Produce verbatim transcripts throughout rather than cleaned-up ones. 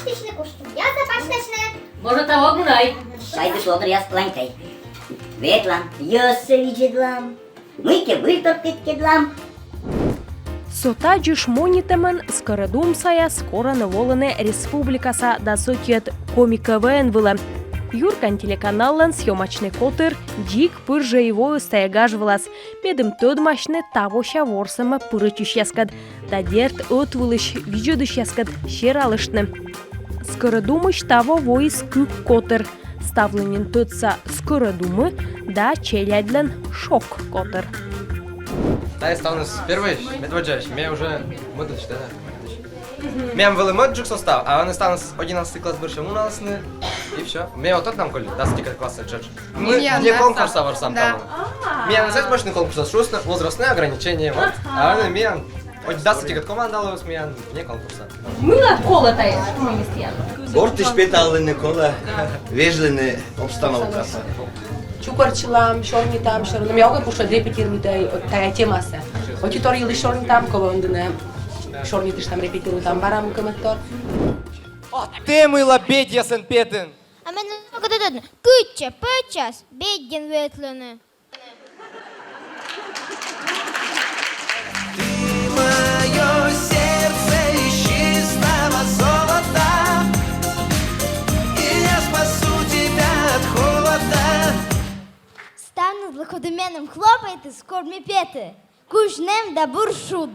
Пасьтасьны куш тумъяса пасьтасьны. Может, а огнай? Шайгыш лодыръяс планькай. Ветлам, йӧзсӧ видзӧдлам. Мыйкӧ выльтор петкӧдлам. Со тадзи шмонитӧмӧн скӧрӧдумсаяс корӧны волыны республикаса дас ӧтиӧд Коми КВН вылӧ. «Юрган» телеканаллӧн съёмочнӧй котыр дзик пыр жӧ и воис тайӧ гаж вылас, медым тӧдмасьны тавося ворсӧмӧ пырӧдчысьяскӧд да, дерт, ӧтвылысь видзӧдысьяскӧд сералыштны. Скӧрӧдумысь таво воис кык котыр: ставлы нин тӧдса «Скӧрӧдумы» да челядьлӧн «Шок» котыр. Тайӧ ставныс первой, медводдзаысь, ме уже мӧдысь, да, да, мӧдысь. Миян вӧлі мӧд дзик состав, а ӧні ставныс одиннадцатый класс бӧрся муналісны, и всё. Ме ӧтнам колі дас ӧтикӧд классӧ тшӧтш. Мы вне конкурса ворсам там. Миян сэсся мӧдысь конкурсас шуисны возрастное ограничение, вот. А ӧні миян дас ӧтикӧд команда лоис миян вне конкурса. Мыйла колӧ тайӧ шмонитан? Гортысь петавлыны колӧ, вежлыны обстановкасӧ. Чукӧртчылам, сёрнитам, сёрнитам. Ме ог куж репетируйта тайӧ темасӧ. Ӧтитор йылысь сёрнитам, кӧ ӧні сёрнитыштам, репетируйтам бара мукӧдтор. А тэ мыйла бедьясӧн петін? А мен кӧть тӧдны, кытчӧ пӧчьяс бедьӧн ветлӧны. Ты моё сердце из чистого золота, и я спасу тебя от холода. Ставныслы, коді меным хлопайтіс, кор ме петі. Кузь нэм да бур шуд.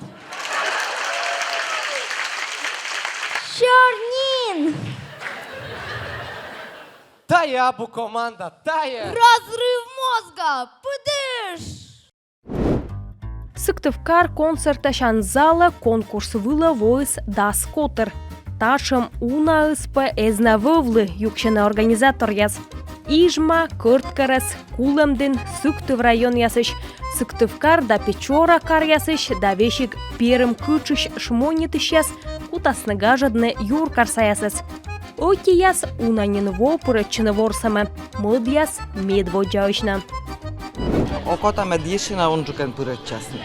Сёрнин! Тайӧ абу команда, тайӧ! Разрыв мозга! Пыдыш! Сыктывкар концертасян залӧ конкурс вылӧ воис дас котыр. Татшӧм унаыс пӧ эз на вӧвлы, юксьӧны организаторъяс. Ижма, Кӧрткерӧс, Кулӧмдін, Сыктыв районъясысь, Сыктывкар да Печора каръясысь да весиг Перым кытшысь шмонитысьяс кутасны гажӧдны юркарсаясӧс. Ӧтияс уна нин во пырӧдчӧны ворсӧмӧ, мӧдъяс медводдзаысь на. Окота, мед ещӧ на унджыкӧн пырӧдчасны.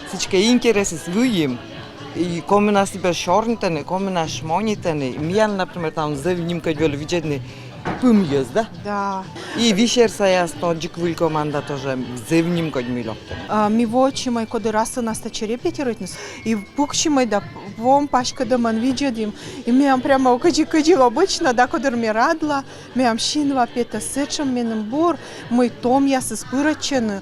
Сідзкӧ интересыс выйым. И комиӧнас типа сёрнитӧны, комиӧнас шмонитӧны. Миян, например, там зэв нимкодь вӧлі видзӧдны пымйӧз, да? Да. И Вишерсаяс то дзик выль команда, тоже зэв нимкодь, мый локтӧны. А, ми вӧчим, ай, кодыр асывнас татчӧ репетируйтны. И пуксим, ай, да вом паськӧдӧмӧн видзӧдім. И миян прямо кыдзи, кыдзи обычно, да, кодыр ме радла. Миян синва петӧ сэтшӧм, меным бур, мый томъясыс пырӧдчӧны.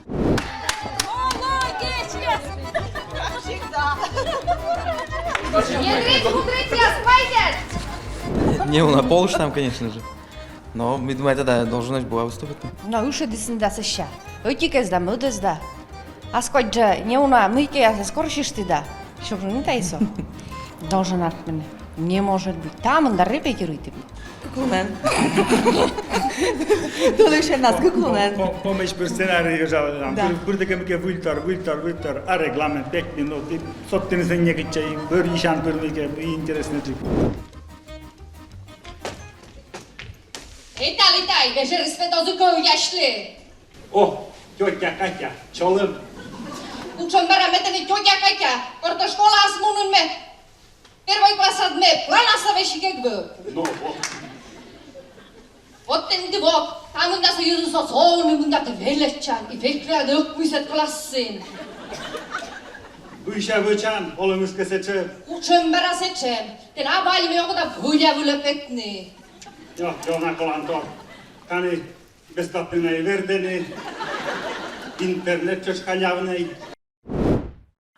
Неуна полыштам, конечно же. Но, ми думайта, да, должен ӧтчыд выступитны. Но, ышӧдісны да сэсся. Ӧтикӧс да, мӧдӧс да. Ас кодь жӧ неуна мыйкӧясӧс корсьышті да. Сюрнитайсӧ. Должен артмыны. Не может быть. Та мында репетируйтім. Кык лунӧн. Тӧдышӧнас кык лунӧн. Ко-, ко-, комиӧсь пыр сценарий гажалам. Да. Пыр, пыр тадзи мыйкӧ выльтор, выльтор, выльтор. А регламент пять минут. И собственнысӧ некытчӧ, и бӧр ещӧ пыр мыйкӧ, и интереснӧ тшӧтш. Эй, Талитай, вежӧрыс пӧ тозы кӧвъясьлы. О, тётя Катя, чолӧм. Кутшӧм бара ме тэныд тётя Катя, кор тэ школаас мунін ме. Первой классад ме планаса весиг эг вӧв. Ну, вот. Вот тэныд и вок, та мында со йӧзыс оз овны, мында тэ велӧдчан, и вель кӧ да ӧкмысӧд классын. Быдса вӧчан, олӧмыс кӧ сэтшӧм. Кутшӧм бара сэтшӧм. Тэ на вай ме окота вӧля вылӧ петны. Ё, ё, на колантор. Тані бесплатнӧй на и вердӧны, интернет тшӧтш халявнӧй.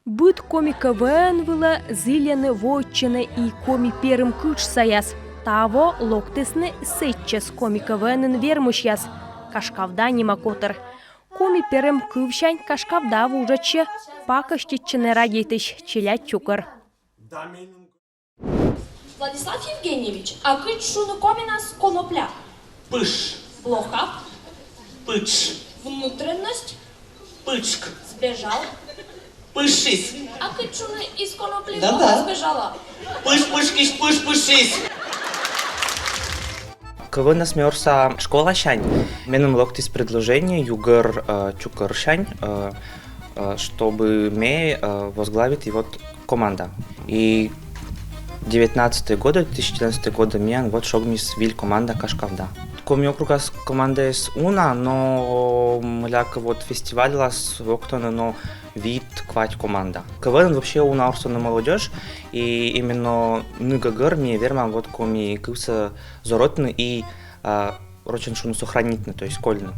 Быд Коми КВН вылӧ зільӧны воӧдчыны и Коми Перым кытшсаяс. Таво локтісны сэтчӧс Коми КВН-ын вермысьяс. «Кашкавда» нима котыр. Коми Перым кывсянь «кашкавда» вуджӧдсьӧ пакӧститчыны радейтысь челядь чукӧр. Владислав Евгеньевич, а кыдз шуны комиӧнас конопля? Пыш. Блоха? Пытш. Внутренность? Пытшк. Сбежал? Пытшис. А кыдз шуны из конопли блоха сбежала? Пыш пытшкысь пыш пытшис. КВН-ас ме ворса школасянь. Меным локтіс предложение югӧр, э, чукӧрсянь, э, э, чтобы ме, э, возглавить и вот команда. И Девятнадцатый годы, две тысячи девятнадцатый годы миян вот шогмис виль команда «Кашкавда». Коми округас командаэс уна, но мыляк вот фестивальлас локтӧны но вит-квать команда. КВН вообще уна орсӧны молодёжь, и именно ны гӧгӧр ми вермам вот коми кывсӧ зорӧтны и, а, рочӧн шуны, сохранитны, то есть кольны.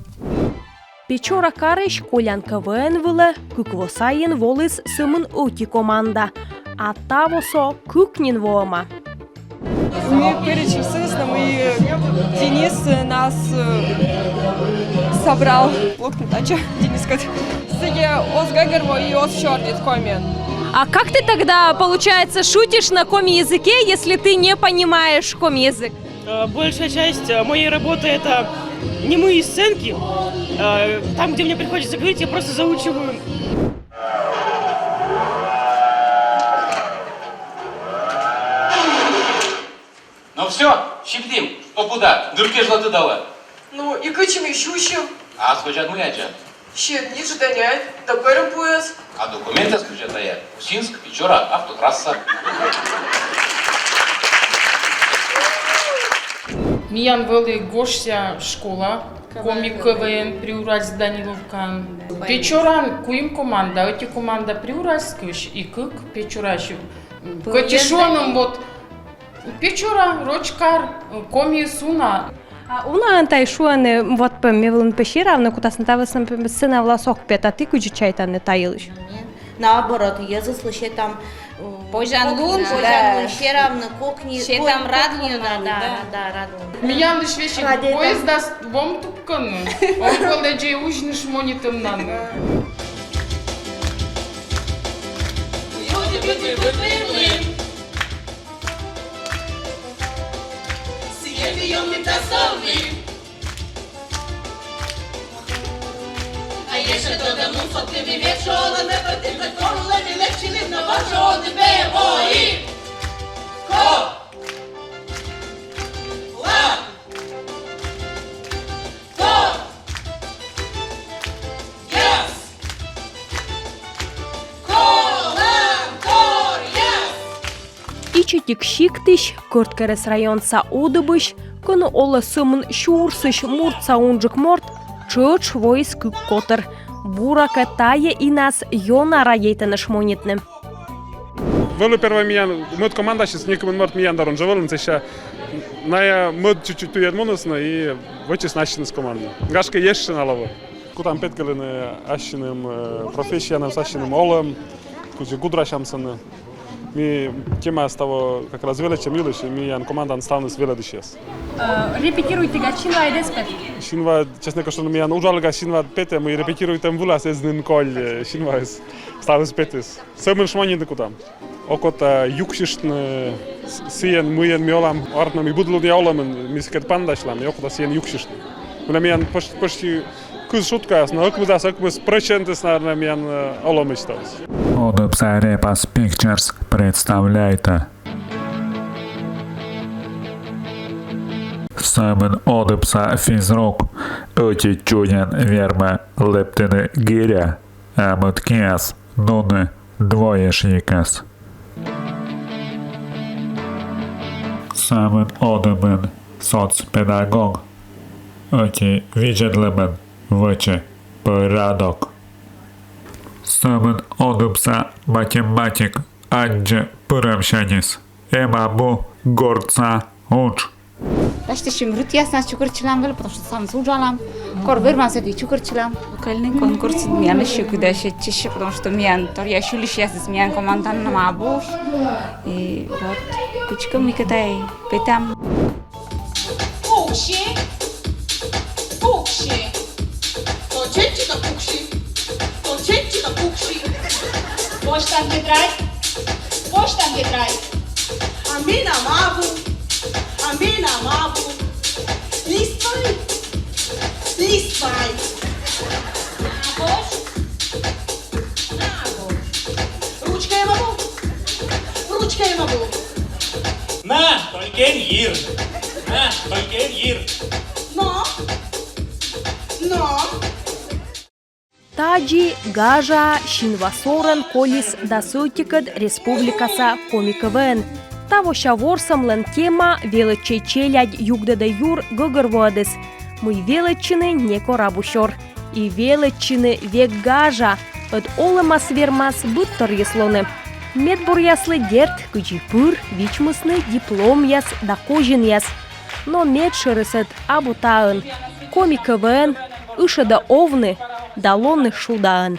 Печора карысь колян КВН вылӧ кык во сайын воліс сӧмын ӧти команда, а таво со кык нин воӧма. Ми пырӧдчим сценас, но ми, э, Денис, э, нас, э, собрал. Локтім татчӧ Денискӧд. Сійӧ оз гӧгӧрво и оз сёрнит комиӧн. А как ты тогда, получается, шутишь на коми языке, если ты не понимаешь коми язык? Э, большая часть, э, моей работы — это немые сценки. Э, там, где мне приходится говорить, я просто заучиваю. Но всё, сиктім, покуда, дыр кежлӧ тыдалӧ. Ну, и кытчӧ ми сюсим? А сходжад мыяджад. Сійӧ нин жӧ да няйт, да пӧрӧм пуяс. А документъяс кыдзи тая? Усинск, Печора, автотрасса. Миян вӧлі гожся школа, коми КВН Приуральск Даниловкаын. Печораын куим команда, ӧти команда Приуральскысь и кык Печораысь. Кӧть и шуӧны вот Печора, роч кар, коми уна. А унаӧн тай шуӧны, вот пӧ ме вылын пӧ серавны кутасны, та вӧсна пӧ сцена вылас ог пет, а ті кыдзи чайтанныд та йылысь? Наоборот, йӧзыслы сетам, э, позянлун, да, позянлун серавны кокни, сетам кок-, радлун, кокни, да, да, да, радлун. Миянлысь весиг поездас вом тупкӧны, он колледжей узьны шмонитӧмнаны. Сійӧ виом ми тасові. А ещӧ тӧдӧ мун сотті ми век шолӧмӧ пӧтім, да королеві лэччылім на вожодьӧ вои. Ко! Ла! Ко! Яс! Коланторъяс! Ичӧтик сиктысь, Кӧрткерӧс районса Одыбысь, кӧні олӧ сӧмын сюрсысь муртса унджык морт, тшӧтш воис кык котыр. Буракӧ, тайӧ инас ёна радейтӧны шмонитны. Вӧлі первой миян мӧд командасьыс, некымын морт миян дорын жӧ вӧліны, сэсся найӧ мӧд чуть-чуть туйӧд мунісны и вӧчисны ассьыныс команда. Гашкӧ, ещӧ на лоӧ. Кутам петкӧдлыны ассьыным, э, профессиянымсӧ, ассьыным олӧм, кыдзи гудрасям сэні. Ми тема того как раз велӧдчӧм йылысь, миян командаын ставныс велӧдысьяс. Э, репетируйтігӧн синваыд эз пет? Синва, честнӧ кӧ шуны, миян уджалігас синва петӧ, мый репетируйтӧм вылас эз нин коль, э, синваыс, ставыс петіс. Сӧмын шмонитны кутам. Окота юксьыштны с-, сійӧн, мыйӧн ми олам, артмӧ, мый быд лунъя олӧмын ми сыкӧд паныдасьлам, и окота сійӧн юксьыштны. Мыйла миян пӧш-, пӧшти кыз шуткаяс, но ӧкмысдас ӧкмыс прӧчентыс, наверно, миян, э, олӧмысь ставыс. Одыбса Репас Пикчерс представляет. Сӧмын одыбса физрук ӧти чуньӧн вермӧ лэптыны гиря, а мӧд киас нуны двоечникъяс. Сӧмын одыбын соцпедагог ӧти видзӧдлӧмӧн вӧчӧ порядок. Сӧмын одыбса математик аддзӧ пырӧмсяньыс, эм-а абу гортса удж. Дасьтысим рытъяснас, чукӧртчылам вӧлі, потому что ставныс уджалам. Кор вермам, сэки чукӧртчылам. Вокальный конкурс миянлысь сьӧкыда сетчӧ, потому что миян торъя сьылысьясыс миян командаын абуӧсь. И вот кутшӧмкӧ ми тай петам. Пукси, пукси. Тӧчӧдчы да пукси, тӧчӧдчы да пукси. Босьтам тетрадь, босьтам тетрадь. А менам абу, а менам абу. Листвай, листвай. А босьт. На, абу. Ручкаӧн абу. Ручкаӧн абу. На, только эн йир. На, только эн йир. Но. Но. Тадзи гажаа синва сорӧн колис дас ӧтикӧд республикаса коми КВН. Тавося ворсӧмлӧн тема «Велӧдчӧй, челядь, югдӧдӧй юр» гӧгӧрвоӧдіс, мый велӧдчыны некор абу сёр. И велӧдчыны век гажа, ӧд олӧмас вермас быдторйыс лоны. Медбуръяслы, дерт, кыдзи пыр, вичмисны дипломъяс да козинъяс. Но медшӧрыс ӧд абу таын. Коми КВН ышӧдӧ овны да лоны шудаӧн.